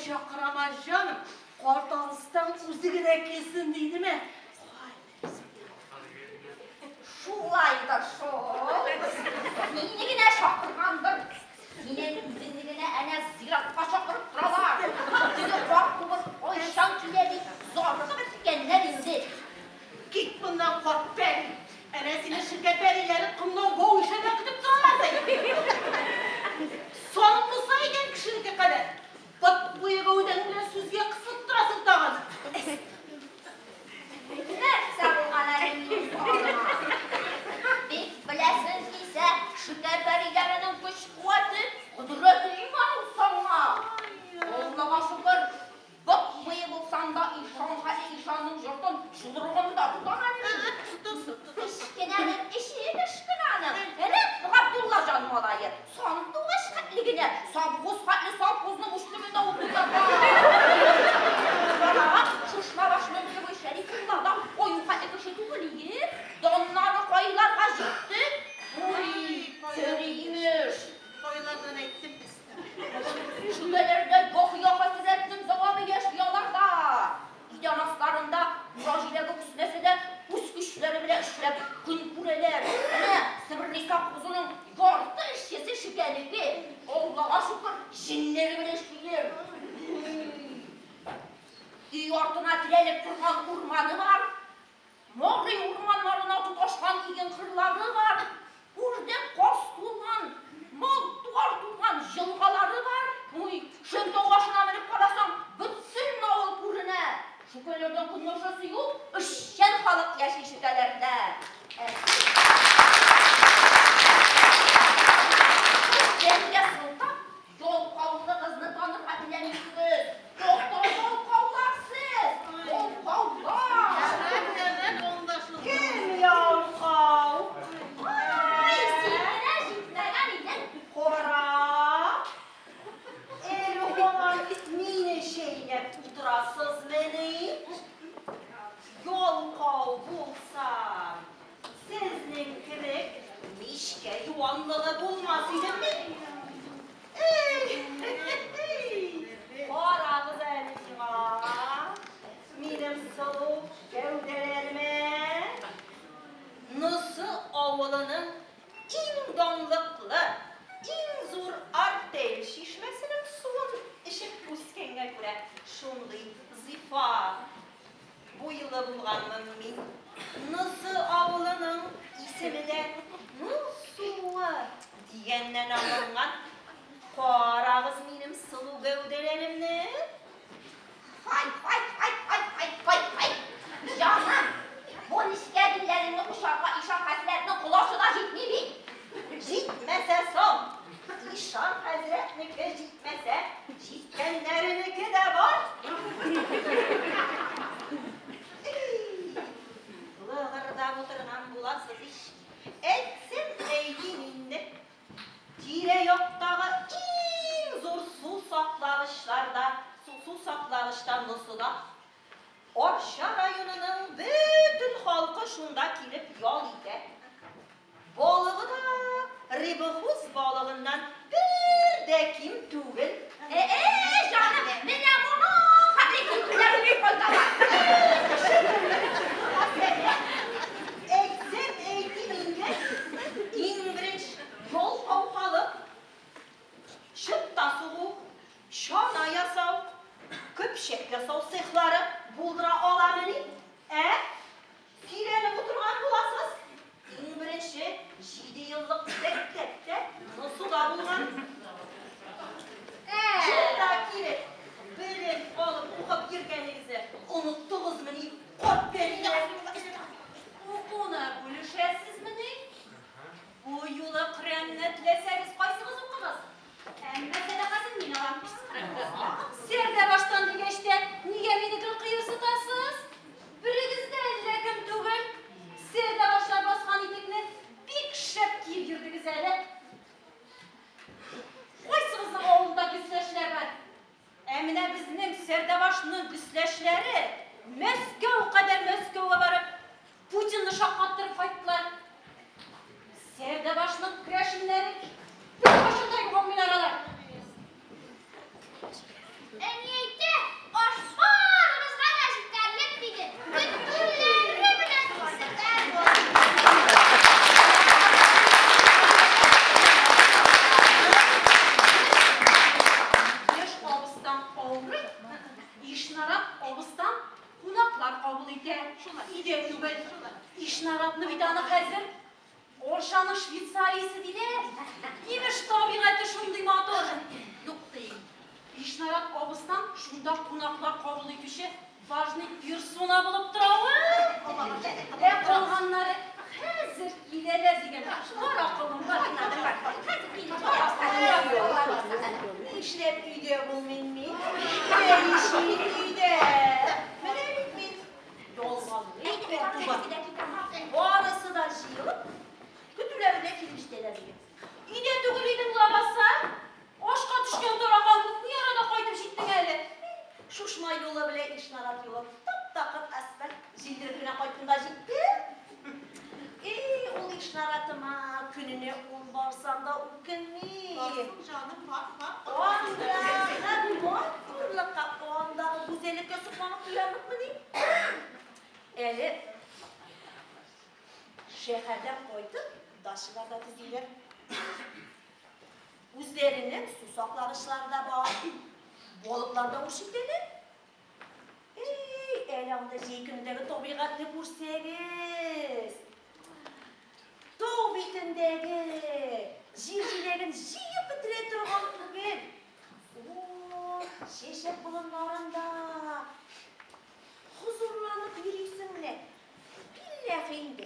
чакырама, җаным, карт арыстан үзе генә килсен дидеме? Шулай да шул. Мине генә чакыргандыр. Синең үзеңне генә әнә зиратка чакырып торалар. Теге карт кубыз кайчан килә дип зарыгып беткәннәр инде. Кит моннан, карт пәри! Әнә сине ширкәт пәриләре комнан бау ишәргә көтеп торалар ди. Саның булса икән кешенеке кадәр. Бот буе гәүдәң белән сүзгә кысылып торасың тагын. Нәрсә булган әле минем саныма? Бик беләсең килсә, шикәр пәриләренең көч-куәте, кодрәте иман ул саңа. Аллага шөкер, бот буе булсаң да ишан хәле ишанның йортын йодрыгында тотам әле мин. Кечкенәнең эше кечкенәнең. Әнә Габдуллаҗан малае, сандугач хәтле генә, совхоз хәтле совхозның уч төбендә утырып ята. Кара, Шушмабашның рулевой Шәрифулла да аю хәтле кеше түгел ие. Даннары кайларга җитте? Уй, тере имеш. Кайлардан әйттем. Шүгәләрдә Яхъя хәзрәтнең дәвамы яши аларда. Идән асларында бура җиләге үсмәсә дә, үз көчләре белән эшләп көн күрәләр. Әнә Себерниса кузының ярты эшчесе шикәнеке. Аллага шөкер, җеннәре белән эшлиләр. Өй артына терәлеп торган урманы бар. Мондый урманнарына тоташкан иген кырлары бар. Үрдәк, каз тулган, мал-туар тулган җылгалары бар. Уй, Шентау башына менеп карасаң, бөтен авыл күренә. Шүкәләрдән көнләшәсе юк, эшчән халык яши шүкәләрдә. Эшчәнгә сылтап, ялкаулыгызны танырга теләмисез. Тохта ялкаулар сез, ялкаулар. Дәмәк аңлашылды. Кем ялкау? Ай, син генә җитмәгән идең. Кара! Әле һаман мине чәйнәп утырасызмыни? Ялкау булсам, сезнең кебек мичкә юанлыгы булмас идем мин. Эй, карагыз әле миңа, минем сылу гәүдәләремә. Носы авылының иң данлыклы, иң зур артель чишмәсенең суын эчеп үскәнгә күрә шундый зифа буйлы булганмын мин. Носы авылының исеме дә Ну суы дигәннән алынган. Карагыз минем сылу гәүдәләремне. Һай, һай, һай, һай, һай, һай, һай. Җаным, бу нечкә билләреңне кочарга ишан хәзрәтнең колачы да җитми бит. Җитмәсә соң, ишан хәзрәтнеке җитмәсә, җиткәннәренеке дә бар. Эй, лыгырдап утырган буласыз ич. Әйтсәм әйтим инде. Тирә-яктагы иң зур су саклагычларда, су саклагычта Носыда. Арча районының бөтен халкы шунда килеп ял итә. Балыгы да рыбохоз балыгыннан бер дә ким түгел. Э, җаным, менә моны хәтле киңләр кайталар. Әйтсәм әйтим инде, иң беренче ялкау халык чыпта сугу, чана ясау, көпчәк ясау цехлары булдыра аламыни? Ә? Сөйләнеп утырган буласыз. Иң беренче 7 еллык мәктәптә Носыда булган. Шунда килеп, белем алып укып йөргәнегезне оныттыгызмыни? Карт пәриләр! Укуны бүлешәсезмени? Бу юлы Коръәнне теләсәгез кайсыгыз укыгыз. Әмма сәдакасын мин алам. Сәрдәбаштан дигәч тә, нигә мине гел кыерсытасыз? Берегез дә әллә кем түгел. Сәрдәбашлар баскан итекне бик шәп киеп йөрдегез әле. Кайсыгызның авылында гөсләшләр бар? Ә менә безнең Сәрдәбашның гөсләшләре Мәскәү кадәр Мәскәүгә барып, Путинны шаккаттырып кайттылар. Сәрдәбашның керәшеннәре беркайчан да югалмыйлар алар. Әни. Ишнарат абыстан кунаклар кабул итә. Өйдә түгел. Ишнаратны бит аны хәзер Оршаның Швейцариясе диләр. Имеш, табигате шундый матур. Юк ди. Ишнарат абыстан шунда кунаклар кабул итүче важный персона булып тора ул. Ә калганнары хәзер киләләр дигән. Бар акылым бар. Бар акылым бар. Нишләп өйдә булмыйм мин? Өйдә ишмин өйдә. Менә бит мин ялганлыйм бер туган. Барысы да җыелып, көтүләренә килеп җитәләр диген. Өйдә түгел идең лабаса. Ашка төшкән таракан күк ни арада кайтып җиттең әле? Шушма юлы белән Ишнарат юлы тап-такыр асфальт җилдереп кенә кайттым да җиттем. Эй, ул Ишнаратыма көненә ун барсам да үкенмим. Барсын җаным, бар, бар. Андагы матурлыкка, андагы гүзәллеккә сокланып туярлыкмыни? Әле шәһәрдән кайтып, дачалар да төзиләр. Үзләренең су саклагычлары да бар. Балыклар да үрчетәләр. Эй, әле анда җәй көнендәге табигатьне күрсәгез. Тау битендәге җир җиләген җыеп бетерә торган түгел. О, чәчәк болыннарында хозурланып йөрисең менә. Билләһи инде.